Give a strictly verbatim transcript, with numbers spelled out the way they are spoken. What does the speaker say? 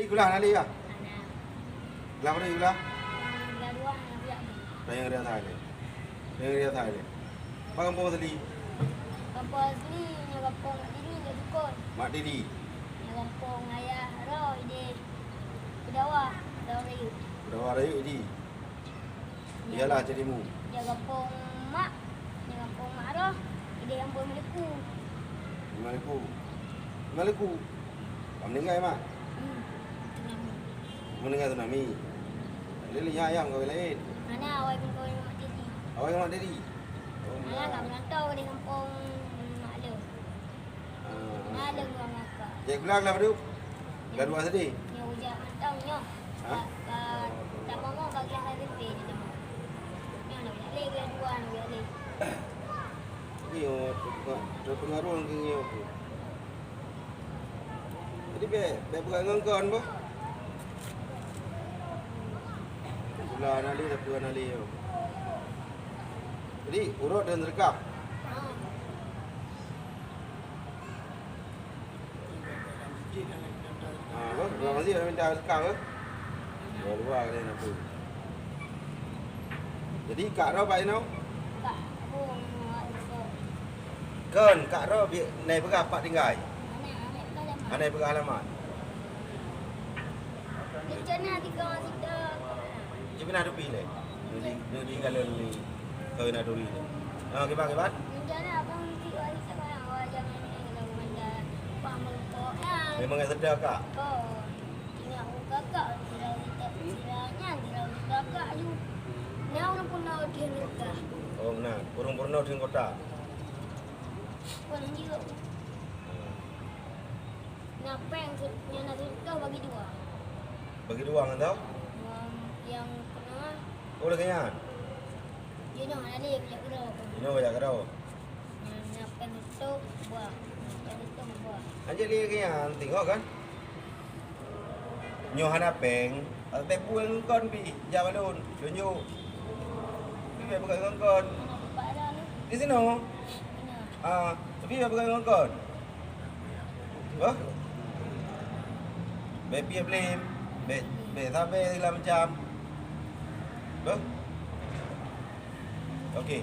Sikula hana lé kah? Hana. Sikula padum sikula? Sikula dua hana lé. Tayang riasai lé. Tayang riasai lé. Apa gampông asli? Gampông asli nyoe gampông Mak Diri, nyoe dukon. Mak Diri. Nyoe gampông ayah roh idéh Beudawa, Beudawa Rayeuk. Beudawa Rayeuk idi. Iyalah, cit ilmu. Nyoe gampông mak, nyoe gampông mak roh, idéh gampông Maliku. Maliku. Maliku. Ka meuninggai mak? Hmm. Tsunami. Meuninggai tsunami. Jadi nyan ayah meukawen laén? Hana, awai meukawen Mak Diri. Awai Mak Diri? Oh, hana, ka meurantau di gampông mak lôn. Ah. Hana lôn ureueng kakak. Cek pulang lah, Badu. Dah dua sedih. Nyoe ujak mantong nyoe. Ha? Ka, ka, tamong ka geulahan S M P di tamong. Nyoe na ujak lé, geulahan dua na ujak lé. Nyoe, terpengaruh ngon nyoe. Jadi bèk, bèk peugah ngon kon boh. Pula na lé, tapi na lé. Jadi, uroe dan rekam. Ha, apa? Orang masih nak minta rekam ke? Luar-luar kali nak pun. Jadi, Kak Rob bak inoe? Kak Rob, Kak Rob. Kon, Kak Rob bi-, nai peugah pat tinggai? Hana, hana peugah alamat. Hana peugah alamat. Rencana tiga orang situ. Cuma na dupi lé. Nudi, nudi kalau ni. Kau na duri tu. Ha, kiban, kiban? Rencana abang nanti wali sama awak jangan ni kalau macam paham merokok kan. Memang nak sedar, Kak? Oh. Ingat kakak, sila kita, sila nyan, sila kakak tu. Nah, orang pun nak dia mereka. Oh, nah. Orang pun nak dia kota. Pun lanjut. Na péng se-, nyang na sireutoh bagi dua. Bagi dua ngon tau? Ngon nyang keunoe. Oh, lagèe nyan? Jinoe hana lé, jak keudroe. Jinoe jak keudroe. Nyang na péng sireutoh buah. Péng sireutoh buah. Hanjeuet lé lagèe nyan, tengok kan? Nyoe hana péng, bèk peue ngon kon pih, jak bak lôn, tunjuk. Tapi bèk peugah ngon kon. Di sinoe? Ah, tapi bèk peugah ngon kon. Bah? Bèk piep lé, bèk, bèk sabe segala macam. Bah? Okey.